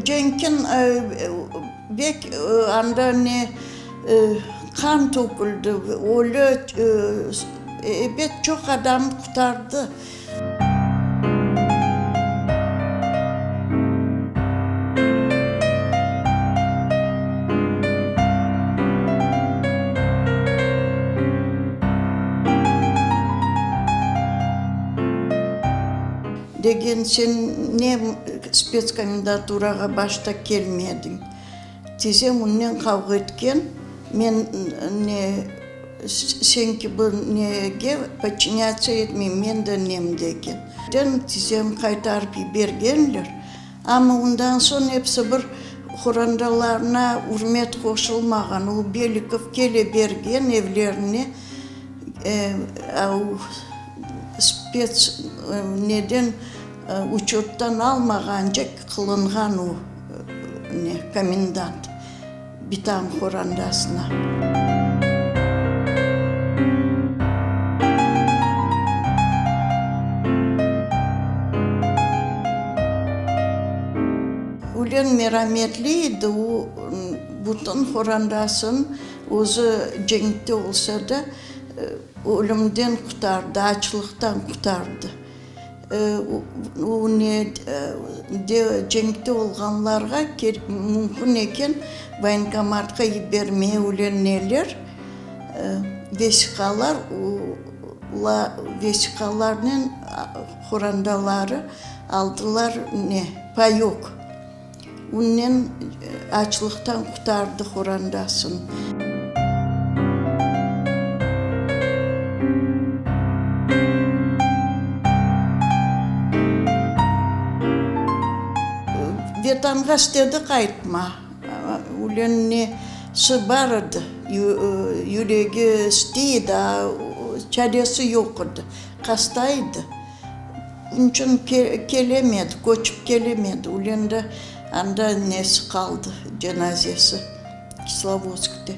Cenkin bek anda ne qan töküldi, ölü, ebet, çoq adam qurtardı. Degen, sen ne spetskomendanturağa başta kelmediñ? Tizem onnen qavğa etken, men ne sen kibi nege podçinâtsiya etmeyim, men de nem degen. Den tizem qaytarıp yibergenler, amma ondan soñ episi bir qorantalarına ürmet qoşulmağan, o Belikov kele bergen evlerine, spets neden uçettan almağance qılınğan o ne komendant bitam qorandasına. Ülen merametli edi, o bütün qorandasın özü cenkte olsa da, Ölümden qurtardı, açlıqtan qurtardı. O ne de cenkte olğanlarğa mümkün eken voyenkomatqa yibermey öyle neler, vesiqalar, vesiqalarnen qorantaları aldılar ne, payok. Onnen açlıqtan qurtardı qorantasın. Vetanğa istedi qaytma. Ülen nesi bar edi, yüregi istey edi, a çaresi yoq edi, hasta edi. Onıñ içün kelemedi, köçip kelemedi. Ülende anda nesi qaldı, cenazesi, Kislovodskte.